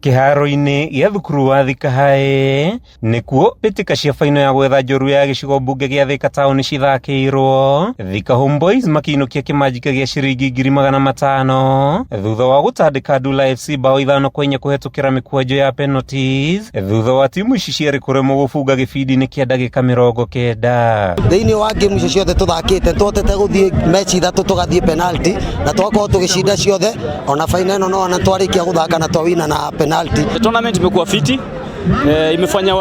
Kĩharo-inĩ gĩa thukuru wa Thika High nĩkuo mbĩtĩka cia baino ya gwetha njorua ya gĩcigo mbunge gĩa Thika taũni cithakĩirwo. Thika Homeboyz makĩinũkia kĩmanjika gĩa ciringi 500,000 thutha wa gũtandĩka Ndula FC bao 5-4 kũhetũkĩra mĩkwanjo ya penalties thutha wa timu ici cierĩ kũremwo gũbunga gĩbindi-inĩ kĩa ndagĩka 90. Thĩinĩ wa game icio ciothe tũthakĩte tũhotete gũthiĩ mechi ithatũ tũgathiĩ penalty na tũgakorwo tũgĩcinda ciothe ona final ĩno no ona twarĩkia gũthaka na twawina na penalty. The tournament imekuwa fiti. Imefanya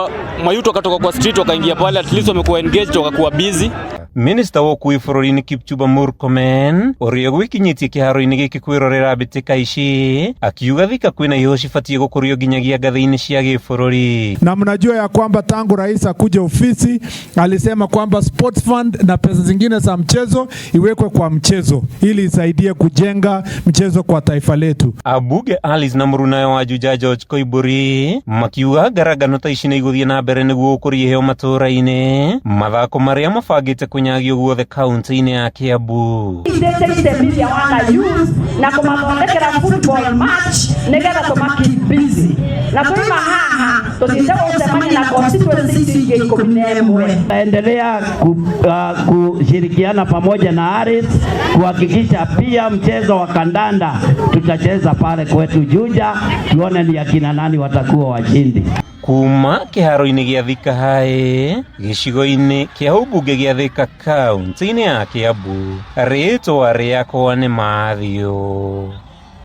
mayouth wakatoka kwa street wakaingia pale, at least wamekuwa engaged, wakakuwa busy. Minista wa ũkui bũrũri-inĩ Kipchumba Murkomen ũrĩa gwĩkinyĩtie kĩharo-inĩ gĩkĩ kwĩrorera mbĩtĩka ici akiuga Thika kwĩna iheo cibatiĩ gũkũrio nginyagia ngathĩ-inĩ cia gĩbũrũri. Na mnajua ya kwamba tangu rais akuja ofisi alisema kwamba sports fund na pesa zingine za mchezo iwekwe kwa mchezo ili isaidie kujenga mchezo kwa taifa letu. Ambunge Alice na mũrunawe wa Juja George Koimburi makiuga ngarangano ta ici nĩ igũthiĩ na mbere nĩguo gũkũria iheo matũũra-inĩ mathako marĩa mabangĩte kũnyagio guothe kaunti-inĩ ya Kiambu. Iteithĩrĩria wana youth na kũmathondekera football match nĩgetha tũma keep busy na tũima haha tũthiĩte gũcemania na constituency ici ingĩ 11. Endelea kushirikiana pamoja na Aris kuhakikisha pia mchezo wa kandanda tutacheza pale kwetu Juja, tuone ni akina nani watakuwa washindi. Kuma kĩharo-inĩ gĩa Thika High gĩcigo-inĩ kĩa ũmbunge gĩa Thika kaunti-inĩ ya Kiambu, rĩtwa rĩakwa nĩ Mathiũ.